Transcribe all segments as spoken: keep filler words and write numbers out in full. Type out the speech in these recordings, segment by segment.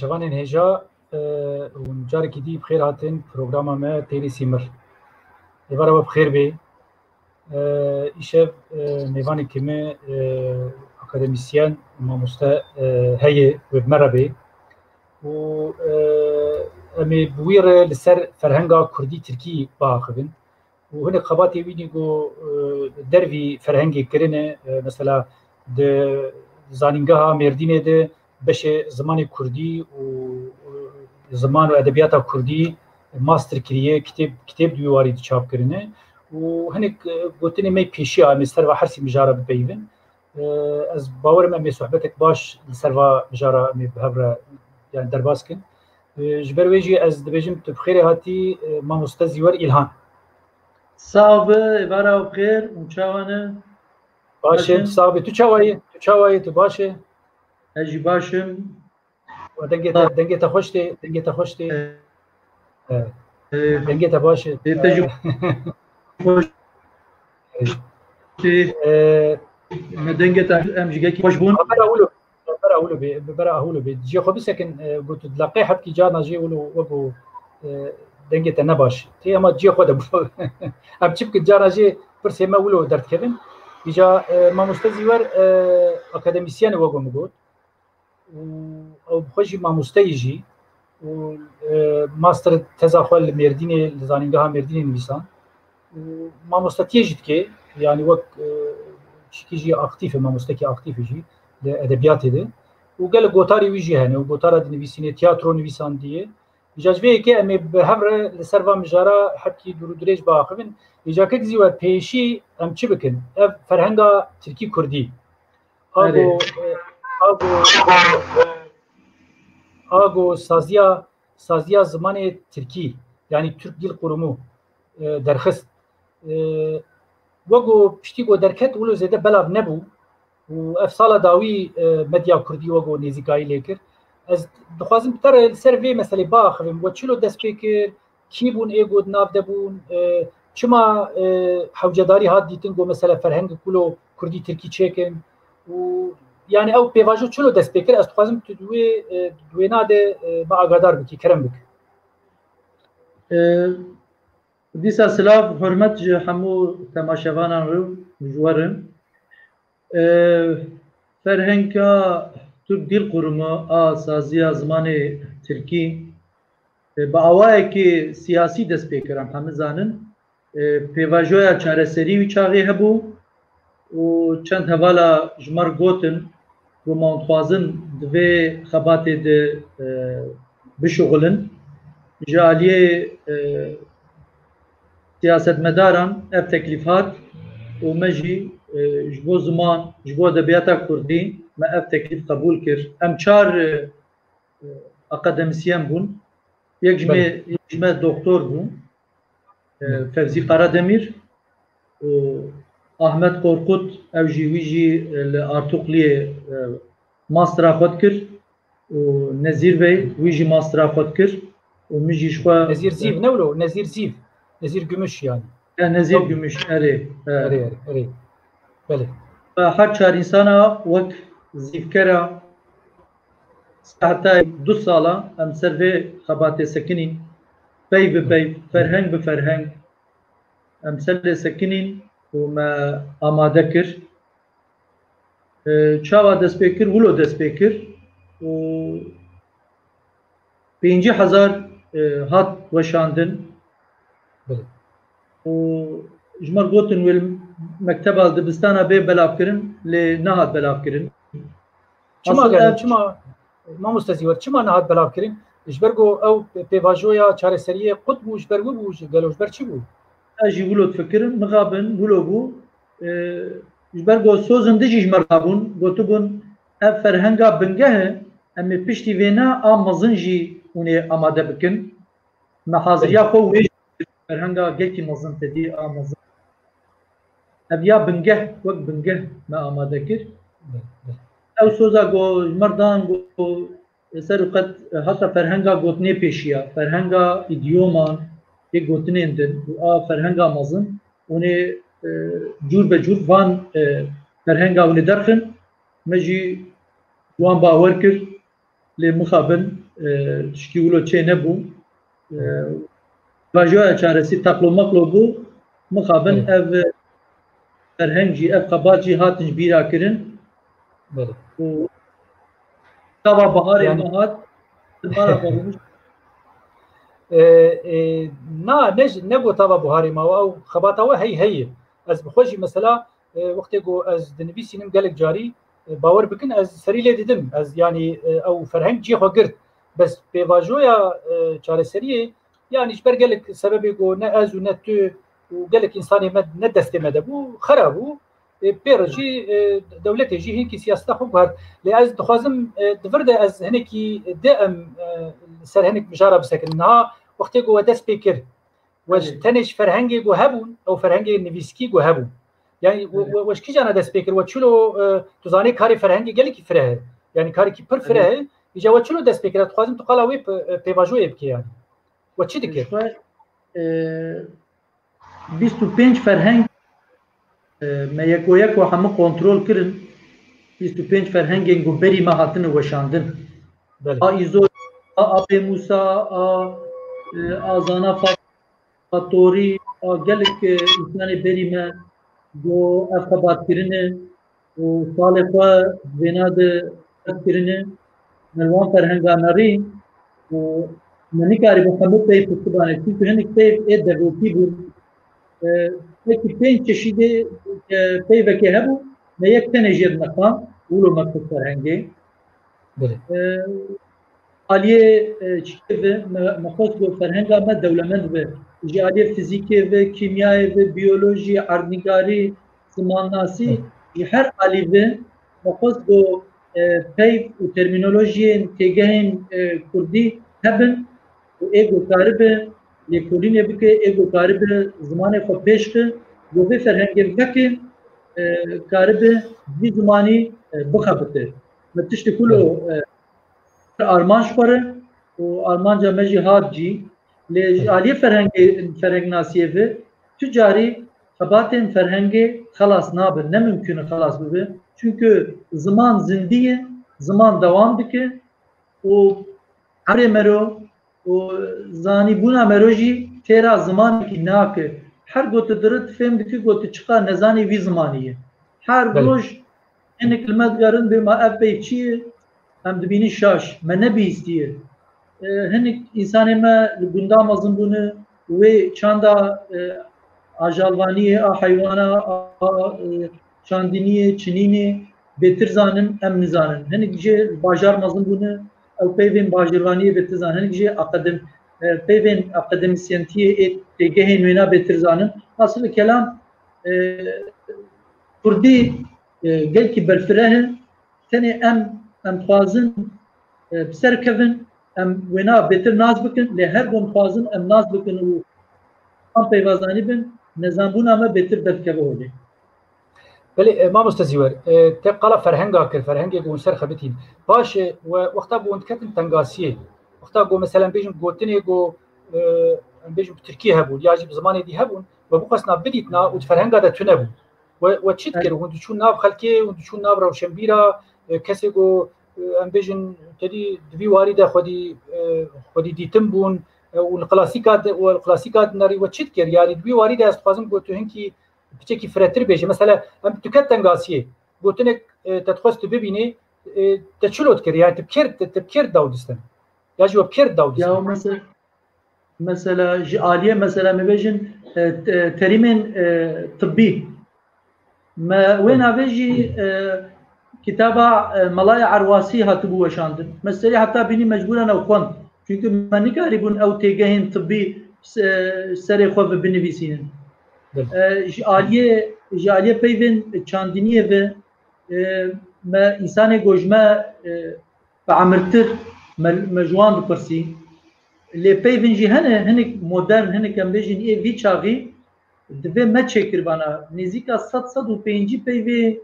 Şevanên hêja, e, hûn carekî dî bi xêr hatin programa me Têrê Sîmir. Êvara we bi xêr bê. E, îşev, e, mêvanekî me, e, akademîsyen, mamoste, e, heye, wê bi me re bê. Û, e, em ê bi wî re li ser ferhenga kurdî tirkî biaxivin. Û hinek xebatê wî nî ku, e, dervî ferhengê kirine, e, mesela di zanîngeha Mêrdînê de beşê zimanê kurdî û, e, ziman û edebiyata kurdî master kiriye, kitêb, kitêb di wî warî de çap kirine. Û hinek, e, gotinê me pêşiya, em ê ser va hersî mijara bipeyivin. E, ez bawerim em ê sohbetek baş li ser va mijara em ê bi hev re, yani, derbas kin. E, ji ber wê jî ez dibêjim tu bi xêrê hatî, e, mamoste Zîwer Îlhan. Sax be, êvara bi xêr, hûn çawa ne? Baş e, Baş e. Sax be. Tu çawa yî? Tu çawa yî? Tu baş e? Ez jî baş im. Dengê te, dengê te xweş tê, dengê te xweş tê. E, Evet. E, Dengê te baş e. Dengê te jî xweş tê. E, Me dengê te em jî gelkî xweş bûn. Bera wilo, bera wilo bê, bera wilo bê. Cihê xwe bisekin, e, got tu dilaqê hebkî carna jê wilo wek û, e, dengê te ne baş. Tê ema cihê xwe de bû. Em çi bikin, carna jê pirsê me wilo derdikevin. Îca, e, mamoste Zîwer, e, akademîsyen e wek û min got. Û ew bi xwe jî mamoste ye jî û, e, master teza xwe li Mêrdînê, li Zanîngeha Mêrdînê nivîsand. Û mamostetiyê jî dike, yanî wek, e, çikî jî aktîf e, mamostekî aktîf e jî li edebiyatê de. Û gelek gotarê wî jî hene û gotara dinivîsîne, tiyatro nivîsandiye. Îca ji vê yekê em ê bi hev re li ser va mijara hebkî dûr û dirêj biaxivin. Îca kek Zîwer, pêşî em çi bikin? Ev ferhenga tirkî kurdî. Ago, Erê. e, ago, ago saziya, saziya zimanê tirkî, yani Türk Dil Kurumu, e, derxist. E, wego piştî ku derket, wilo zêde belav nebû. Û ev sala dawî, e, medya kurdî wego nêzîkayî lê kir. Ez dixwazim bi te re li ser vê meselê biaxivim. We çilo dest pê kir? Kî bûn ê ku di nav de bûn? E, çima, e, hewcedarî hat dîtin ku mesela ferhengek wilo kurdî tirkî çêkin? Û yani ew pêvajo çilo dest pê kir? Ez dixwazim tu di wê, e, di wêna de, e, me agadar bikî, kerem bik. E, dîsa silav, hurmet ji hemû temaşevanan re ji we re. E, ferhenga Türk Dil Kurumu a saziya zimanê tirkî, e, bi awayekî siyasî dest pê kir, em hemî zanin. E, pêvajoya çareserî wî çaxê hebû û çend hevala ji me re gotin ku me hûn dixwazin di vê xebatê de, e, bişuxulin. Ji aliyê, e, siyasetmedaran ev teklîf hat û me jî, e, ji bo ziman, ji bo edebiyata kurdî me ev teklîf qebûl kir. Em çar, e, e, akademîsyen bûn. Yek ji me, Belê. yek ji me doktor bû, e, Belê. Fevzî Karademîr û Ahmet Korkut, ew jî, wî jî, e, li Artukliyê, e, mastera xwe dikir. û Nezîr Bey, wî jî mastera xwe dikir û min jî ji xwe Nezîr Zîv, ne wilo? Nezîr Zîv. Nezîr Gümüş yani. Ya, Nezîr Ew- Gümüş, erê, e. Erê, erê, erê. Belê. Her çar însana wek zîvkera heta du sala em ser vê xebatê sekinîn. Pey bi pey, ferheng bi ferheng em ser lê sekinîn û me amade kir. E, çawa dest pê kir? Wilo dest pê kir û pêncî hezar, e, hat weşandin. Belê. Û ji me re gotin wê li mekteba dibistana bê belavkirin, lê nehat belavkirin. Çima Asıl gelo, ev çima, mamoste Zîwer, çima nehat belavkirin? Ji ber ku ew pêvajoya çareseriyê qut bû, ji ber wî bû, ji gelo ji ber çi bû? Ez jî wilo difikirim, mixabin wilo bû. E, ji ber ku sozin dijî ji me re dabûn, gotibûn, ev ferhenga bingeh e, em ê piştî vê ne a mezin jî hûn ê amade bikin. Me haziriya Belê. xwe wê jî kir, ferhenga gelkî mezin tedî a mezin. Ev ya bingeh, wek bingeh me amade kir. Belê, belê. Ew soza ku ji me re dan ku ser û qet heta ferhenga gotinê pêşiya, ferhenga îdyoman, ê gotinên din û a ferhenga mezin, hûn ê, e, cûr be cûr van, e, ferhenga hûn ê derxin, me jî wan bawer kir, lê mixabin e, tişkî wilo çê nebû. E, vajoya çaresî taklo maklo bû. Mixabin Evet. ev ferheng jî, ev xebat jî hatin ji bîra kirin. Belê. Û tava baharê Yani me hat, mala xwe rûnişt. E, e, na, ne, ne got tava buharê ma, ew xebata we hey heye. Ez bi xwe jî mesela, e, wextê ku ez dinivîsînim gelek carî, e, bawer bikin, ez serî lê didim. Ez, yanî, e, ew ferheng cihê xwe girt. Bes pêvajoya, e, çareseriyê, yanî ji ber gelek sebebê ku ne ez û ne tu û gelek însanê me ne destê me de bû, xera bû. E, pê re jî, e, dewletê jî hinkî siyaseta xwe guhert. Lê ez dixwazim, e, di vir de ez hinekî de em, e, li ser hinek mijara bisekinin. Niha wextê ku we dest pê kir, we ji Belê. tenê ji ferhengê ku hebûn, ew ferhengê nivîskî ku hebûn. Yani we, Belê. we, we ji kîjana dest pê kir, we çilo, e, tu zanê karê ferhengê gelekî fireh e. Yani karekî pir fireh Belê. e. Îca we çilo dest pê kir? Ez dixwazim tu qala wê pe-, e, pêvajoyê bikê yani. We çi dikir? Ji xwe, e, bîst û pênc ferheng, e, me yeko yeko hemû kontrol kirin. Bîst û pênc ferhengên ku berî me hatine weşandin. Belê. A Îzo, a Apê Mûsa, a, e, a Zana Fa-, Fatorî, a gelek, e, însanê berî me ku ev xebat kirine û salê xwe di vêna de qet kirine, me li wan ferhenga nerî û me nikarîbû hemû peyv piştibane. Çimkî hinek peyv ê devletî bûn. E, belkî pênc çeşîdê, e, peyvekê hebû, me yek tenê jê diniqand, wilo me kir ferhengê. Belê. E, aliyê, e, çikê ve, me, me xwest ku ferhenga me dewlemend be. Ji aliyê fizîkê ve, kîmyayê ve, biyolojî, erdnîgarî, zimannasî, Hı. ji her alî ve me xwest ku, e, peyv û termînolojiyên têgehên, e, kurdî hebin û ê ku karibe lêkolînê bike, ê ku karibe zimanê xwe pêş ke, ku vê ferhengê veke, e, karibe vî zimanî, e, bixebite. Me tiştê ku lo, Belê. e, armanc xwe re û armanca me jî hat cî. Lê ji Belê. aliyê ferhengê, ferhengnasiyê ve tu carî xebatên ferhengê xelas nabin. Ne mimkun e xelas bibe. Çimkî ziman zindî ye, ziman dewam dike û emrê mero û zanîbûna mero jî têra zimanekî nake. Her ku tu diri tu fêm dikî ku tu çiqa nezanî vî zimanî ye. Her Belê. roj hinek li me digerin bê ma ev peyv çi ye? Em dibînin şaş. Me nebihîstiye. E, hinek însanê me li gunda mezin bûne, wê çanda, e, ajalvaniyê, a heywana, a, a, e, çandiniyê, çinînê bêtir zanin, em nizanin. Hinek jê li bajar mezin bûne, ew peyvên bajarvaniyê bêtir zanin. Hinek jê akadem-, e, peyvên akademisyentiyê ê têgehên wêna bêtir zanin. Hasilê kelam, e, kurdî, e, gelkî berfireh e. Tenê em, em dixwazin, e, bi ser kevin, em wêna bêtir nas bikin, lê her ku em dixwazin em nas bikin û van peyva zanî bin, nezanbûna me bêtir derdikeve holê. Belê, e, mamoste Zîwer, e, te qala ferhenga kir, ferhengê ku hûn ser xebitîn. Paşê we wexta ku hûn diketin tengasiyê, wexta ku, meselen, bêjin gotinê ku, e, em bêjin bi tirkî hebûn, ya jî bi zimanê dî hebûn, we bixwestina bidîtina û di ferhenga de tune bûn. We, we çi dikir? Hûn diçûn nav xelkê, hûn diçûn nav rewşenbîra, e, kesê ku, e, em bêjin, tedî di vî warî de xwedî, e, xwedî dîtin bûn, e, û li klasîka di, û li klasîka dinerî, we çi dikir? Yanî di vî warî de ez dixwazim ku tu hinkî piçekî firetir bêje. Mesela, em tu ket tengasiyê, gotinek, e, te dixwest tu bibînî, e, te çilo dikir? Yanî tu bi kêr, te, te bi kêr dawdistin? Ya jî we bi kêr dawdistin? Ya mesela, mesela ji aliyê, mesela, me bêjin, e, te-, terîmên, e, tibbî. Me wê Hı. navê jî, e, kitaba, e, Melayê Erwasî hatibû weşandin. Me serî heta bînî mecbûren ew xwend. Çunku me nikarîbûn ew têgehên tibbî se-, serê xwe ve binivîsînin. Hı. E, ji aliyê, ji aliyê peyvên çandiniyê ve, e, me însanê ku ji me, e, bi emirtir me, me ji wan dipirsî. Lê peyvên jî hene, hinek modern, hinek em bêjin ê vî çaxî, divê me çêkiribana. Nêzîka sed, sed û pêncî peyvê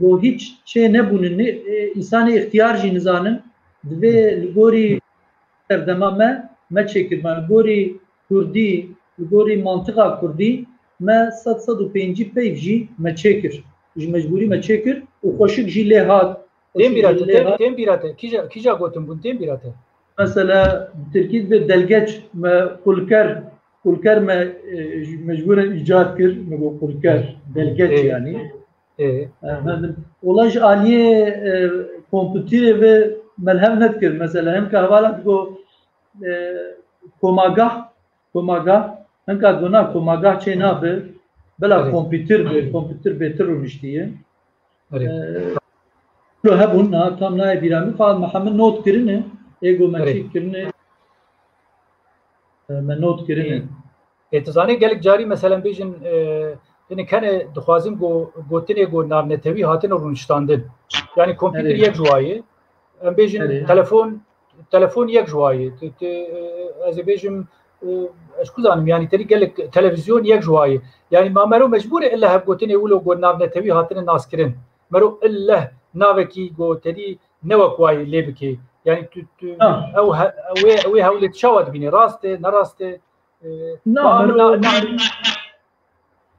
ku hîç çê nebûnin, ne, e, însanê îxtiyar jî nizanin, divê li gorî serdema me, me çêkiribana. Li gorî kurdî, li gorî mantiqa kurdî, me sed, sed û pêncî peyv jî me çêkir. Ji mecbûrî me çêkir û xweşik jî lê hat. Tên bîra te, tên, tên bîra te. Kîja, kîja gotin bûn, tên bîra te? mesela, bi tirkî dibe delgeç, me qulker, qulker me, e, mecbûren îcad kir, me got qulker, delgeç Ê, yani. ê. E, me, olay ji aliyê, e, kompûtîrê ve me li hev nedikir. Mesela, hinka hevala digo, e, komagah, komagah, hinka digo na komagah çê nabe, bela Erê. kompûtîr be, kompûtîr bêtir rûniştiye. Erê. E, Lo hebûn, niha tam nayê bîra min, fakat me hemû not kirine, ê go me Erê. çîk kirine, e, me not kirine. Ê, ê, tu zanî gelek carî, mesela, em bêjin, e, hinek hene dixwazin go-, gotinê go navnetewî hatine rûniştandin. Yani kompûter Erê. yek ji wa ye. Em bêjin Erê. telefon, telefon yek ji wa ye. Tu, tu, e, ez ê bêjim, e, ez ku zanim, yani terî gelek televîzyon yek ji wa ye. Yani ma mero mecbûr e illa hev gotinê wilo go navnetewî hatine naskirin. Mero illeh navekî go terî ne wek wayî lê bikê. Yani tu, tu Ha. ew he-, wê, wê hewlê tu çawa dibînî? Rast e, ne rast e? E, Na, ma mero, na, na,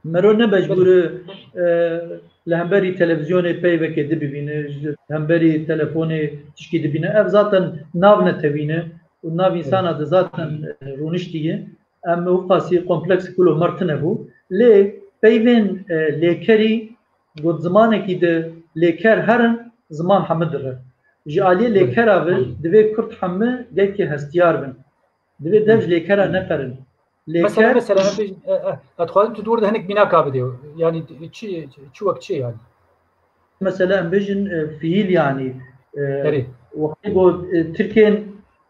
mero ne mecbûr e, e, li hemberî televîzyonê peyvekê di bibîne, ji hemberî telefonê tişkî dibîne. Ev zaten nav netewîne û nav însana de zaten, e, rûniştî ye. Em û qasî kompleks kulo mer tune bû. Lê peyvên, e, lêkerî got zimanekî de lêker herin, ziman hemi dire. Ji aliyê Belê. lêkera ve divê kurd hemi gelkê hestiyar bin. Divê dev ji lêkera neqerin. Mesela, Lêker mesela, em bêjin, e, e, ez dixwazim tu dûr de hinek mînaka bidê. Yani çi, çi wek çi yani? Mesela em bêjin, e, fiil yani, e, Erê. wextê got, e, Tirkên,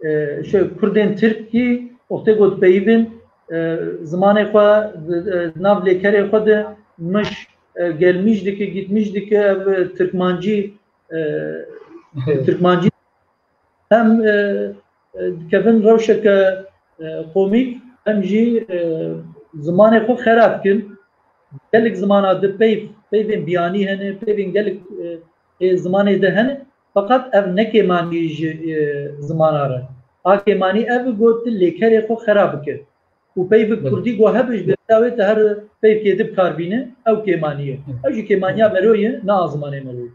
e, şey, Kurdên Tirkî wextê got peyivin, e, zimanê xwe, e, nav lêkerê xwe de miş, e, gelmiş dike, gitmiş dike, ev, e, Tirkmancî, e, Tirkmancî hem, e, e, dikevin rewşeke, e, komîk, hem jî, e, zimanê xwe xera dikin. Gelek zimana di peyv, peyvên biyanî hene, peyvên gelek, e, ê zimanê de hene. Feqet ev ne kêmanî ji, e, zimana re. A kêmanî ev got lêkerê xwe xera bike. Û peyvek Belê. kurdî go hebe ji bêhna wê te her peyvkê di bi kar bîne, ew kêmanî ye. Hı. Ew jî kêmaniya mero ye, ne a zimanê mero ye.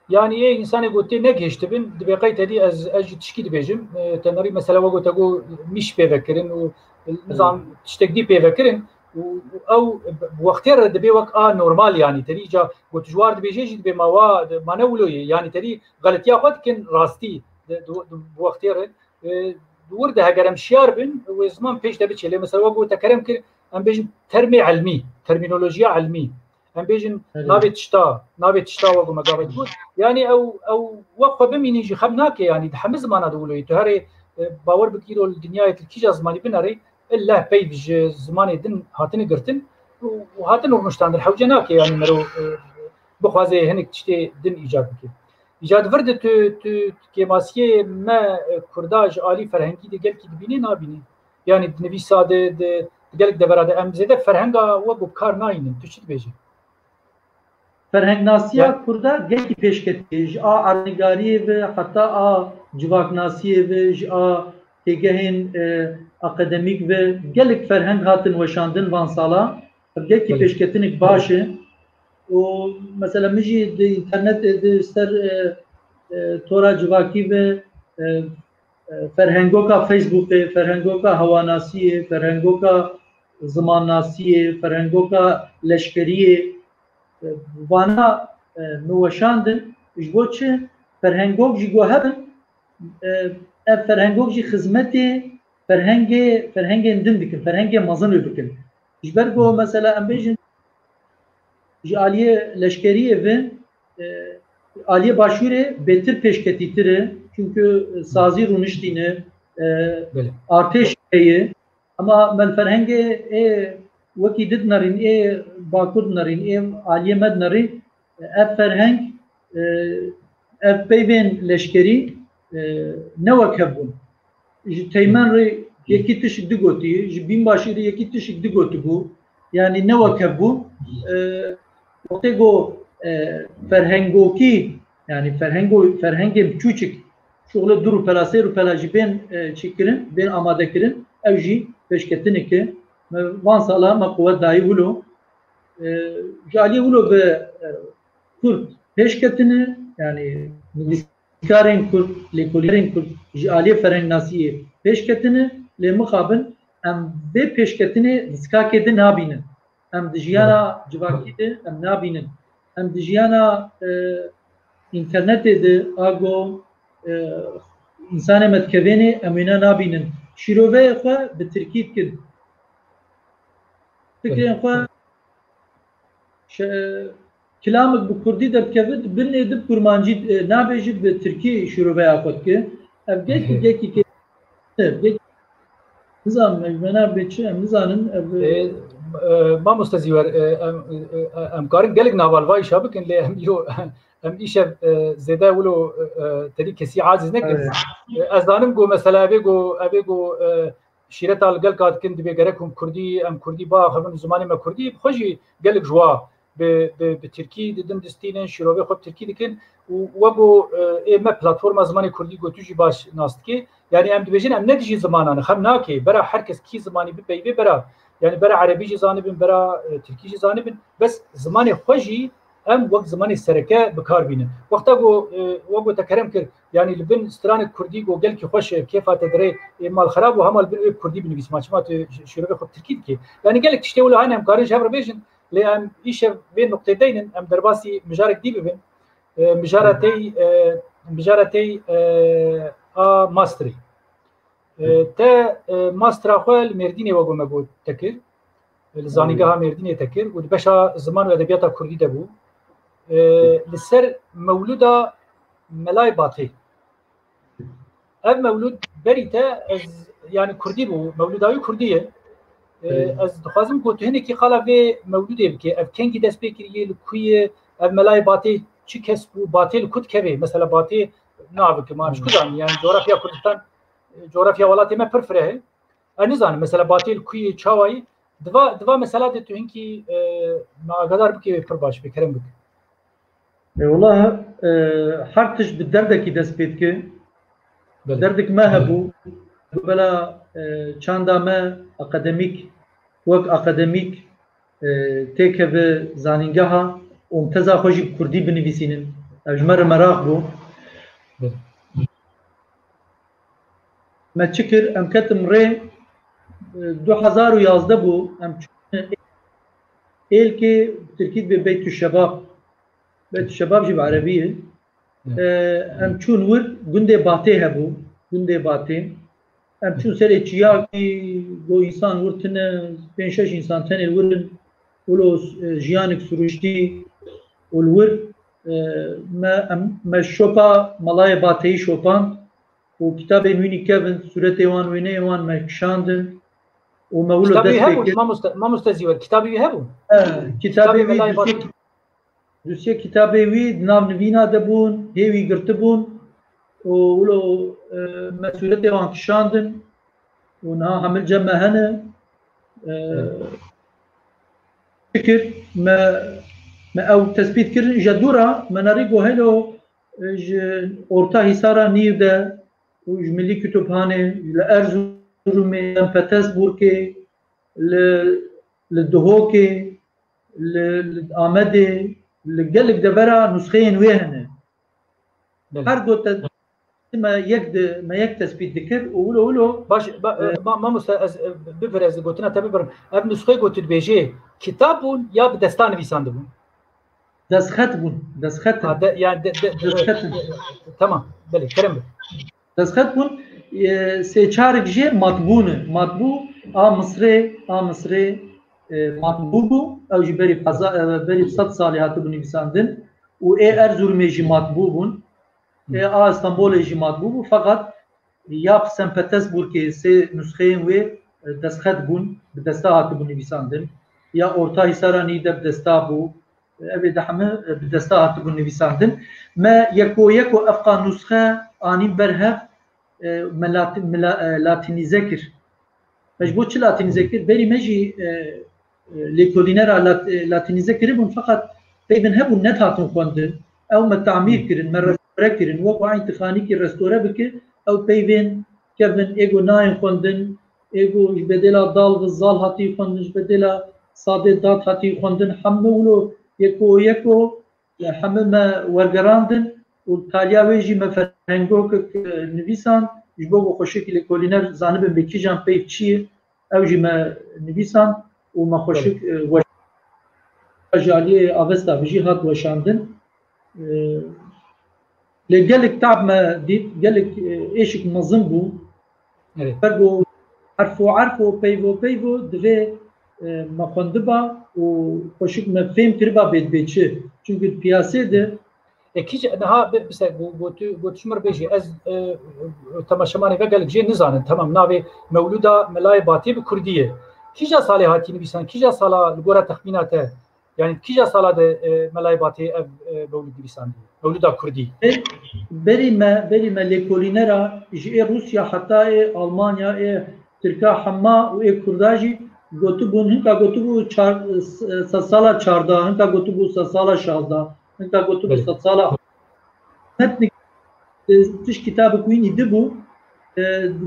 Yani ê însanê go tê negihiştibin, dibê qey tedî ez, ez jî tişkî dibêjim. E, tenerî mesela we gote go mîş pê vekirin û, e, nizam Hı. tiştek dî pê vekirin û, û ew bi wextê re dibê wek a normal yani. Tedî ca go tu ji war dibêjê jî dibê ma wa, ma ne wilo ye. Yani tedî xeletiya xwe dikin rastî di, di, di, bi wextê re. E, di wir de heger em şiyar bin, wê ziman pêş de biçe. Lê mesela wek te kerem kir, em bêjin termê ilmî, termînolojiya ilmî. Em bêjin Erê. navê tişta, navê tişta wek me gavê digot. Yani ew, ew wek xwe bimînî jî xem nake, yani di hemî zimana de wilo ye. Tu herê, e, bawer bikî îro li dinyayê tu kîja zimanî binerê, illa peyv ji zimanê din hatine girtin û, û hatin rûniştandin. Hewce nake yani mero, e, bixwaze hinek tiştê din îcad bike. Îca di vir de tu, tu kêmasiyê me, e, Kurda ji alî ferhengî de gelkî dibînî, nabînî? Yani di nivîsa de, di, di gelek devera de em zêde ferhenga we bi kar nayînin. Tu çi dibêjî? Ferhengnasiya Ya- Kurda gelkî pêşketî, ji a erdnîgariyê ve heta a civaknasiyê ve, ji a têgehên, e, akademîk ve gelek ferheng hatin weşandin van sala. Ev gelkî Belê. pêşketinek baş e. Û mesela min jî di înternetê de ser, e, e, tora civakî ve, e, e, ferhengoka Facebookê, ferhengoka hewanasiyê, ferhengoka zimannasiyê, ferhengoka leşkeriyê, e, vana, e, min weşandin. Ji bo çi? Ferhengok jî go hebin, e, ev ferhengok jî xizmetê ferhengê, ferhengên din dikin, ferhengê mezin wê bikin. Ji ber ku mesela em bêjin ji aliyê leşkeriyê ve, e, aliyê başûrê bêtir pêşketîtir e. Çunku sazî rûniştîne, e, Belê. artêş heye. Ema me li ferhengê ê wekî di dinerîn, ê bakur dinerîn, ê aliyê me dinerîn, ev ferheng, e, ev peyvên leşkerî, e, ne wek hev bûn. Ji Teymen re yekî tişik digotî, ji Bînbaşî re yekî tişik digotibû. Yani ne wek hev bû. E, wextê ku, e, ferhengokî, yani ferhengo-, ferhengên biçûçik şuxle du rûpela, sê rûpela jî bên, e, çêkirin, bên amadekirin, ew jî pêşketineke me van sala me quwet dayî wilo. E, ji aliyê wilo ve, e, Kurd pêş ketine, yani nivîs-, Karên Kurd, lêkolînerên Kurd ji aliyê ferengnasiyê pêş ketine, lê mixabin em vê pêşketinê di skakê din nabînin. Em di jiyana civakî de em nabînin. Em di jiyana, e, înternetê de, ago, e, însanê me dikevênê, em wêne nabînin. Şîroveyê xwe bi tirkî dikin. Fikrên xwe, şe-, kilamik bi kurdî derdikeve, di binê di kurmancî, e, nabêjî, bi tirkî şîroveya xwe dike. Ev gelkî, gelkî kê-, gelkî, nizanim, ev mena bê çi, em nizanin, ev, e, e, mamoste Zîwer, e, em, e, e, em karin gelek naval vayîşa bikin, lê em yo, em îşev, e, zêde wilo, e, e, tedî kesî aciz nekin. Evet. E, ez zanim ku mesela evê ku, evê ku, e, şîreta li gelka dikin, divê gerek hûn kurdî, em kurdî biaxivin, zimanê me kurdî, bi xwe jî gelek ji wa bi, bi, bi tirkî didin distînin, şîrovê xwe bi tirkî dikin û wek ku, e, ê me platforma zimanê kurdî ku tu jî baş nas dikê, yanî em dibêjin em ne dijî zimanan in, xem nake, bera her kes kî zimanî bipeyvê bera, yanî bera erebî jî zanibin, bera, e, tirkî jî zanibin, bes zimanê xwe jî em wek zimanê sereke bi kar bînin. Wexta ku, e, wek ku te kerem kir, yanî li bin stranek kurdî ku gelkî xweş e, kêfa te dirê, ê mal xerab û hema li bin wê kurdî binivîsim, çima tu şîrovê xwe bi tirkî dikê? Yanî gelek tiştê wilo hene em karin ji hev re bêjin, lê em îşev vê nuqtê deynin, em derbasî mijarek dî bibin. E, mijara tey, e, mijara tey, e, a masterê. E, te, e, mastera xwe li Mêrdînê wek me got te kir. Li Zanîngeha Mêrdînê te kir û di beşa ziman û edebiyata kurdî de bû. E, li ser mewlûda Melayê Batê. Ev mewlûd berî te ez, yanî kurdî bû, mewlûda wî kurdî ye. E, Evet. Ez dixwazim ku tu hinekî qala vê mewlûdê bikê. Ev kengî dest pê kiriye, li ku ye? Ev Melayê Batê çi kes bû? Batê li ku dikeve? Mesela Batê navê ku ma em ji ku zanîn? Yanî coğrafya Kurdistan, e, coğrafya welatê me pir fireh e. Ez nizanim, mesela Batê li ku ye, çawa ye? Diva, diva mesela de tu hinkî, e, me agadar bikê, pir baş, bê kerem bike. E, wela, e, her tişt bi derdekî dest pê dike. Belê. Derdek me hebû, bela, e, çanda me akademîk, wek akademîk, e, têkeve zanîngeha û em teza xwe jî bi kurdî binivîsînin. Ev ji me re meraq bû. Belê. Me çi kir? Em ketim rê, e, du hezar û yazdeh bû, em çûne êlkê, bi tirkî dibê Beytü Şebab. Beytü Şebab jî bi erebî ye. Hı. E, em çûn wir, gundê Batê hebû, gundê Batê. Em çûn serê çiyakî, got însan wir tine, pênc şeş însan tenê wir in. Wilo, e, jiyanek siruştî û li wir, e, me, em, me şopa Melayê Bateyî şopand û kitabên wî nîkevin, sûretê wan, wêneyê wan me kişandin û me wilo Kitabê dest wî pê hebû, kir. Mamoste, mamoste Zîwer, kitabê wî hebû? E, kitabê Kitabê wî Melayê dûsiyek Bateyî. Dûsiyê kitabê wî di nav nivîna de bûn, hê wî girtibûn û wilo, e, me sûretê wan kişandin û niha hemil cem me hene. E, Evet. Fikir me, me ew tespît kirin. Ji dû re me nerî got helo, e, ji Orta Hîsara Nîv de û ji Milî Kutubhanê, li Erzurumê, Sen Petersburgê, li, li Duhokê, li, li Amedê, li gelek devera nusxeyên wê hene. Belê. Her got te, me yek di, me yek tespît dikir û wilo wilo, Baş, ba-, e, ma-, mamoste, ez, e, bibir, ez gotina te bibirim. Ev nusxeyê got tu dibêjê, kitab bûn ya bi desta nivîsandibûn? Destxet bûn, destxet in. Ha, de, yani de, de, de, Destxet in. Tamam, belê, kerem bike. Destxet bûn, e, sê çarek jê matbû ne. Matbû a Misrê, a Misrê, e, matbû bû. Ew jî berî heza-, e, berî sed salî hatibû nivîsandin. Û ê Erzurumê jî matbû bûn. Ê a Stenbolê jî matbû bû. Feqet ya Sen Petersburgê sê nusxeyên wê, e, destxet bûn, bi desta hatibû nivîsandin. Ya Orta Hîsara Nî de bi desta bû. Ev ê de heme, e, bi desta hatibûn nivîsandin. Me yeko yeko ev qa nusxe anîn ber hev, e, me lati-, me la-, e, latînîze kir. Me ji bo çi latînîze kir? Berî me jî, e, e, lêkolînera lat-, e, latînîze kiribûn, feqet peyvên hebûn nedihatin xwendin. Ew me tamîr kirin, me restore kirin. Wek eynî tu xanîkî restore bike, ew peyvên kevin, ê ku nayên xwendin, ê ku ji bedêla dal ve zal hatî xwendin, ji bedêla sadê dad hatî xwendin, hemû wilo yeko yeko, e, hemû me wergerandin û taliya wê jî me ferhengokek, e, nivîsand, ji bo ku xweşik lêkolîner zanibin bi kîjan peyv çi ye, ew jî me nivîsand û me xweşik, e, weş-, ji aliyê Avesta bi jî hat weşandin. E, lê gelek tab me dît, gelek, e, êşik mezin bû. Evet. Fergo herfo herfo, peyvo peyvo divê, e, me xwendiba û xweşik me fêm kiriba bê dibê çi. Çunku di piyasê de E, kî niha bi-, bise, go-, gotu, gotu ji mir bêjî, ez, e, temaşevanê ve gelek jê nizanin. Tamam, navê Mewlûda Melayê Batê bi kurdî ye. Kîja salê hatî nivîsan, kîja sala li gora texmîna te, yani kîja sala de, e, Melayê Batê ev, e, mewlûd nivîsandiye? Mewlûda kurdî. Be-, berî me, berî me lêkolînera ji ê Rûsya heta ê Almanya, ê Tirka hema û ê Kurda jî gotibûn, hinka gotibû çar-, s-, sedsala çardeh, hinka gotibû sedsala şazdeh, hinka gotibû Belê. sedsala. Metnik, e, tişt kitabek wî nî dibû, e,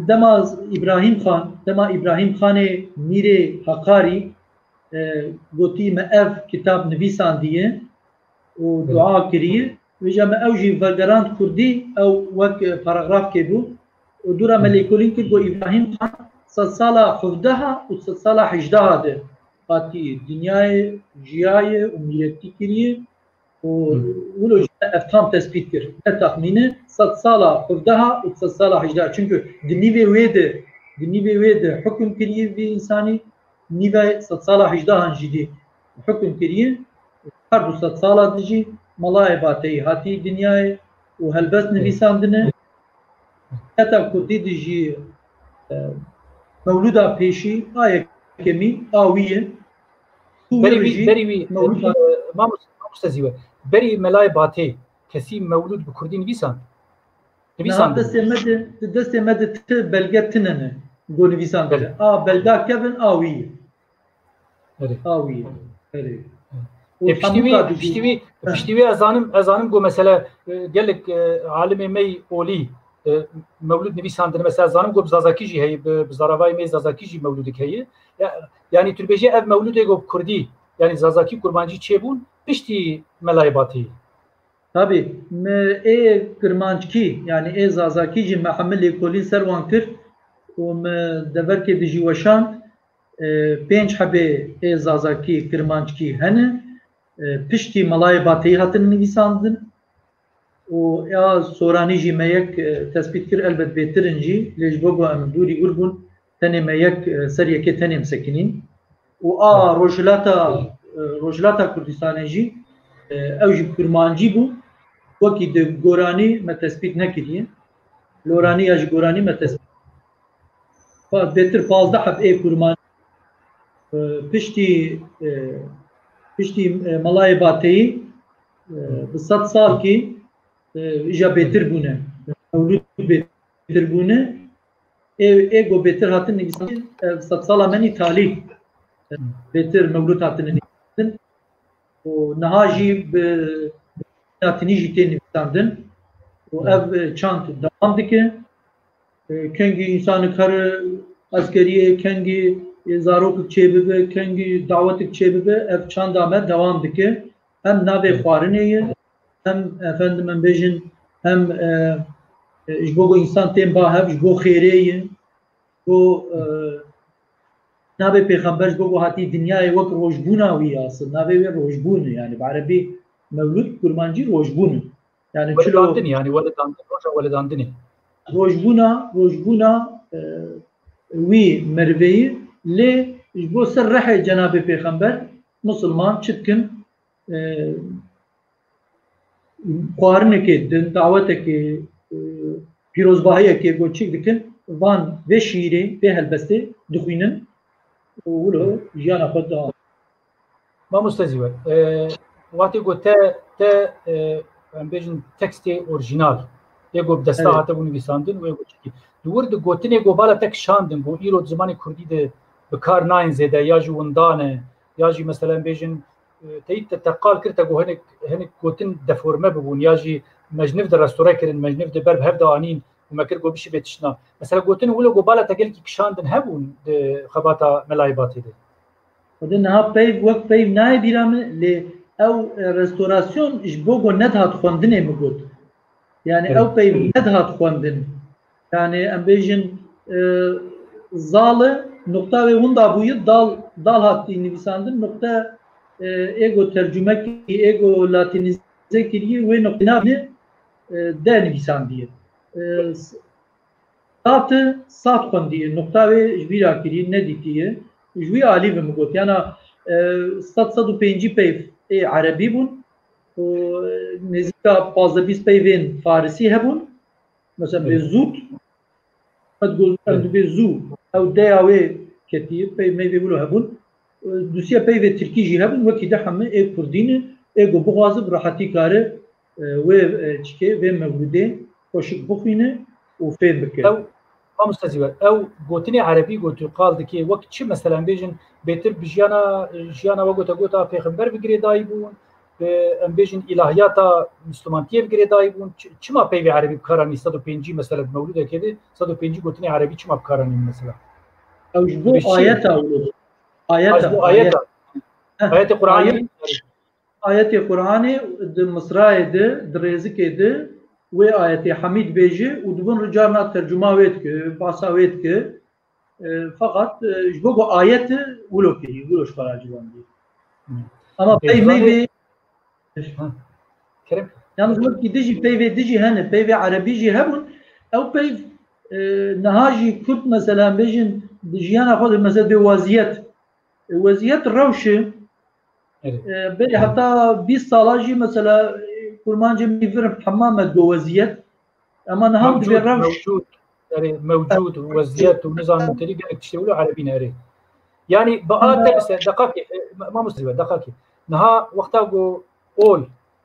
dema Îbrahîm Xan, dema Îbrahîm Xanê Mîrê Heqarî, e, gotî me ev kitab nivîsandiye û Belê. dua kiriye. Vêca me ew jî vegerand kurdî, ew wek, e, paragrafkê bû. Û dûra me Hı. lêkolîn kir, got Îbrahîm Xan sedsala hevdeha û sedsala hejdeha de hatî dinyayê jiyaye û mîretî kiriye. Û Hı. wilo jî me ev tam tespît kir. Ne texmîne, sedsala hevdeha û sedsala hejdeha. Çunku di nîvê wê de, di nîvê wê de hukm kiriye vî însanî, nîvê sedsala hejdehan jî dî hukm kiriye. Her du sedsala de jî Melayê Bateyî hatî dinyayê û helbest nivîsandine. Heta kurdî de jî, e, mewlûda pêşî a yekemîn a wî ye. Tu Berî wî wî, jî berî wî, mewlûd e, Mamoste, Mamoste Zîwer, berî Melayê Batê kesî mewlûd bi kurdî nivîsand? Niha Nivîsandin. destê me de, destê me de ti belge tine ne, go nivîsandine. Belê. A belga kevin a wî ye. Erê. A wî ye. Erê. Û E, piştî wî, hemûka dijî- piştî wî, Heh. piştî wî ez zanim, ez zanim ku mesela, e, gelek, e, alimê me yî olî, e, mewlûd nivîsandine. Mesela ez zanim ku bi Zazakî jî heye, bi, bi zaravayê me yî Zazakî jî mewlûdek heye. Ya, yanî tu dibêjî ev mewlûdê ku bi kurdî, yanî Zazakî, Kurmancî çêbûn, piştî Melayê Bateyî. Tabî, me ê Kirmanckî, yanî ê Zazakî jî me hemî lêkolîn ser wan kir û me deverkê de jî weşand, e, pênc hebê ê Zazakî, Kirmanckî hene, e, piştî Melayê Bateyî hatin nivîsandin û ya Soranî jî me yek, e, tespît kir, elbet bêtir in jî, lê ji bo ku em dûrî wir bûn, tenê me yek, e, ser yekê tenê em sekinîn. Û a Rojhilata, e, Rojhilata Kurdistanê jî, e, ew jî Kurmancî bû. Wekî di Goranî me tespît nekiriye. Loranî ya ji Goranî me tespît. Pa-, bêtir pazdeh heb ê Kurmancî, e, piştî, e, piştî, e, Melayê Bateyî, e, bi sed salkî, e, îja bêtir bûne. Mewlûd bêtir bûne. Ê, ê go bêtir hatin nivîsandin, ev sedsala me nî talî. Bêtir mewlûd hatine nivîsandin. Û niha jî bi latinî jî tê nivîsandin. Û ev çand dewam dike. E, kengî însanik here eskeriyê, kengî, e, zarokek çêbibe, kengî dawetek çêbibe, ev çanda me dewam dike. Hem navê xwarinê ye, hem, efendim, em bêjin, hem, e, e, ji bo ku însan tên ba hev, ji bo xêrê ye, bo, e, navê pêxember ji bo ku hatî dinyayê wek rojbûna wî asil, navê wê rojbûn e, yani bi erebî mewlûd, kurmancî rojbûn e. Yani çilo Weledandinê, yani weledandin, roja weledandinê. Rojbûna, rojbûna, e, wî meriveyî lê ji bo ser rehê cenabê pêxember, misilman çi dikin? E, xwarinekê din, dawetekê, e, pîrozbahiyekê ku çêk dikin, van vê şîîrê, vê helbestê dixwînin û wilo jiyana xwe didin. Mamoste Zîwer, e, wextê ku te, te, e, em bêjin tekstê orîjînal, yê ku bi desta Evet. hatibû nivîsandin û yê ku çêkî. Di wir di gotinê ku bala te kişandin, ku îro di zimanê kurdî de bi kar nayên zêde, ya jî windan e, ya jî mesela em bêjin, e, teyî te, te qal kir, te got hinek, hinek gotin deforme bibûn, ya jî mejniv de restore kirin, mejniv de ber bi hev de anîn û me kir got bişî bê tiştna. Mesela gotin wilo got bala te gelkî kişandin hebûn di xebata Melayê Batê de? Xwedê niha peyv wek peyv nayê bîra min, lê ew, e, restorasyon ji bo got nedihat xwendinê min got. Yani ew peyv nedihat xwendin. Yani em bêjin, e, zali, nuqta wê winda bûye, dal, dal hatî nivîsandin, nuqta, e, êgo tercûme kirî, êgo latînîze kirî, wê nuqtê navîne, e, de nivîsandiye. E, s-, sati, sat xwendiye, nuqta wê ji bîra kirî, nedîtiye. Ji wî alî ve min got, yana, e, sed, sed û pêncî peyv ê erebî bûn û, e, nêzîka pazdeh bîst peyvên farisî hebûn. Mesela bê zûd, qet got em dibê zû, ew deya wê ketiye, peyv meyvê wilo hebûn. E, dusiya peyvê tirkî jî hebûn, wekî de heme ê kurdî ne, ê ku bixwaze bi rehetî kare, e, wê, e, çikê, vê mewlûdê xweşik bixwîne û fêm bike. Ew, mamoste Zîwer, ew gotinê erebî ku tu qal dikê, wek çi mesela em bêjin, bêtir bi jiyana, jiyana we gote gota pêxember bi girêdayî bûn, bi, em bêjin, îlahiyata Mislimantiyê bi girêdayî bûn, çi-, çima peyvê erebî bi kar anî? Sed û pêncî mesela bi mewlûdekê de, sed û pêncî gotinê erebî çima bi kar anî mesela? Ew ji bo ayeta wilo. Ayeta, ha, ji bo ayeta. Ayeta. Heh, ayetê Qur'anê. Ayet, ayetê Qur'anê di Misrayê de, di rêzikê de wê ayetê Hamîd bêje û di bin re carna tercuma wê dike, basa wê dike. E, feqet, e, ji bo ku ayet wilo kirî, wilo ji xwe re ciwan bî. Ama peyvê, ha, Kerem. Yalnız wekî dijî, peyvê dijî hene, peyvê erebî jî hebûn. Ew peyv, e, niha jî Kurd mesela bêjin, di jiyana xwe de mesela bê weziyet. E, weziyet rewş e. E, berî heta bîst sala jî mesela, e, kurmancê min virin hema me digo weziyet. Ema niha em dibê rewş. Mewcûd, erê, mewcûd, weziyet û nizanim terî gelek tiştê wilo erebî ne, erê. Yani bi a te mesela, deqakê, e, ma-, mamoste Zîwer, deqakê. Niha wexta ku ol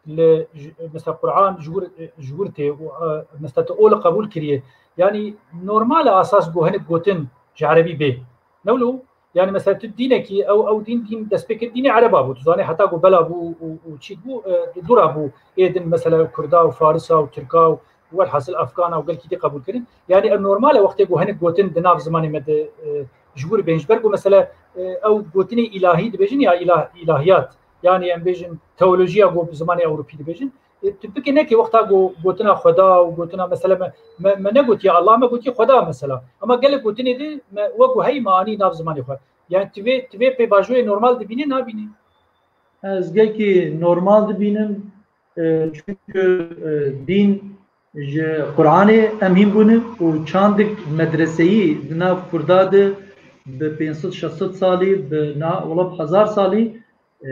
li j-, mesela Qur'an ji wir, ji wir tê û, e, mesela tu ol qebûl kiriye. Yani normal e asas ku hinek gotin ji erebî bê. Ne wilo? Yani mesela tu dînekî, ew, ew dîn, dîn destpêkê dînê ereba bû. Tu zanî heta ku bela bû û, û çîk bû, e, dûra bû ê din mesela kurda û farisa û tirka û welhasil afgana û gelkî dî qebûl kirin. Yani ev normal e wextê ku hinek gotin di nav zimanê me de, e, ji wir bên. Ji ber ku mesela, e, ew gotinê îlahî dibêjin ya îlah-, îlahiyat. Yani em bêjin teolojiya ku bi zimanê ewropî dibêjin. E, tu bike neke wexta go-, gotina Xweda û gotina mesela me, me, me negotiye Allah, me gotiye Xweda mesela. Ama gelek gotinê de me wek ku heyî me anî nav zimanê xwe. Yani tu vê, tu vê pêvajoyê normal dibînî, nabînî? Ez gelkî normal dibînim, e, çünkü, e, dîn ji Qur'anê em hîn bûne û çandik medreseyî di nav Kurda de bi pênc sed şeş sed salî, bi na-, wela bi hezar salî, e,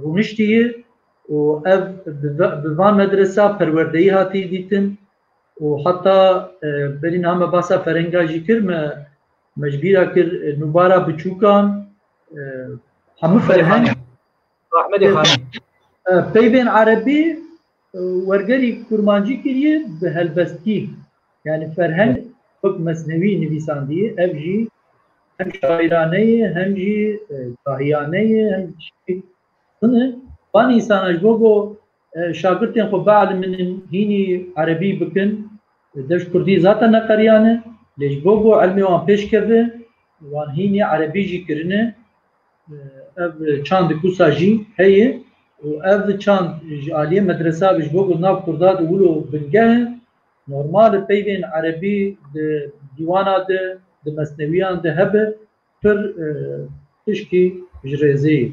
rûniştî ye û ev bi va-, bi van medresa perwerdeyî hatî dîtin û heta, e, berî niha me basa ferenga jî kir, me, me ji bîra kir, e, nûbara biçûkan, e, hemû ferheng. Ahmedê Xanî. E, peyvên erebî, e, wergerî kurmancî kiriye bi helbestkî. Yani ferheng wek mesnewî nivîsandiye, ev jî hem şairane ye, hem jî, e, dahiyane ye, hem jî tiştekî din e. Van însana ji bo ku, e, şagirtên xwe bielminin, hînî erebî bikin, e, dev ji kurdî zaten neqeriyane, lê ji bo ku ilmê wan pêş keve, wan hînî erebî jî kirine. Ev çandek wisa jî heye û ev çand ji aliyê medresa ve ji bo ku nav kurda de wilo bingeh e, normal e peyvên erebî di dîwana de, di mesnewiyan de hebe, pir, e, tişkî ji rêzê ye.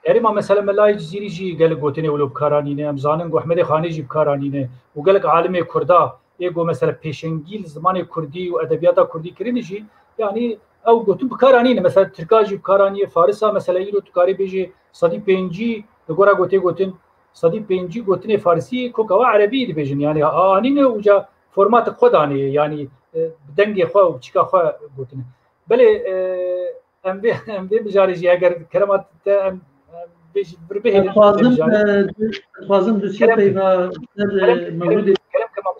Erê ma mesela Melayê Cizîrî jî gelek gotinê wilo bi kar anîne, em zanin ku Ehmedê Xanî jî bi kar anîne û gelek alimê kurda ê ku mesela pêşengî li zimanê kurdî û edebiyata kurdî kirinî jî, yanî ew gotin bi kar anîne. Mesela tirka jî bi kar aniye, farisa mesela îro tu karî bêjî sedî pêncî li gora gotê gotin, sedî pêncî gotinê farisî koka we erebî dibêjin. Yanî a-, anîne û ca formatek xwe danê, yanî, e, bi dengê xwe û biçika xwe gotine. Belê, e, em vê, em vê mijarê jî eger kerema te em, em vê jî vir bihêlin, vê mijarê. Ez dixwazim, e, ez dixwazim du sê peyva ser, e, Mewlûdê. Kerem, kerem, kerem, kerem.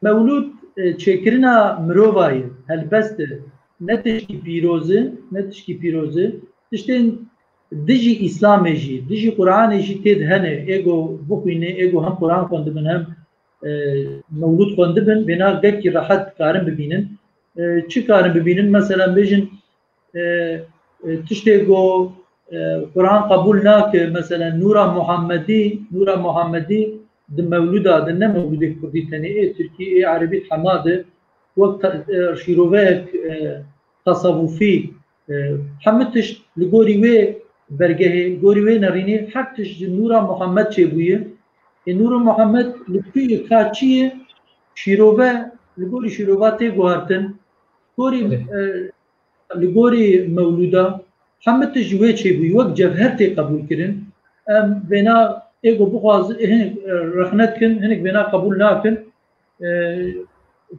Mewlûd, e, çêkirina mirova ye, helbest e. Ne tişkî pîroz e, ne tişkî pîroz e. Tiştên dijî Îslamê jî, dijî Quranê jî tê de hene. Ê ku bixwîne, ê ku hem Quran xwendibin, hem, e, Mewlûd xwendibin, vêna gelkî rehet karin bibînin. E, çi karin bibînin? Mesela bêjin, e, e, tiştê ku, e, Quran qebûl nake, mesela nûra Muhammedî, nûra Muhammedî, di mewlûda de, ne mewlûdê kurdî tenê, ê tirkî, ê erebî hema de wek te-, e, şîroveyek, e, tesewufî, e, hemû tişt li gorî wê bergehê, li gorî wê nerînê, her tişt ji Nûra Muhammed çêbûye. Ê Nûra Muhammed li ku ye, ka çi ye, şîrove, li gorî şîrova tê guhartin. Gorî, Belê. e, li gorî mewlûda hemû tişt ji wê çêbûyî, wek cevher tê qebûl kirin. Em vêna ê ku bixwazin, hinek, e, rexne dikin, hinek vêna qebûl nakin. E,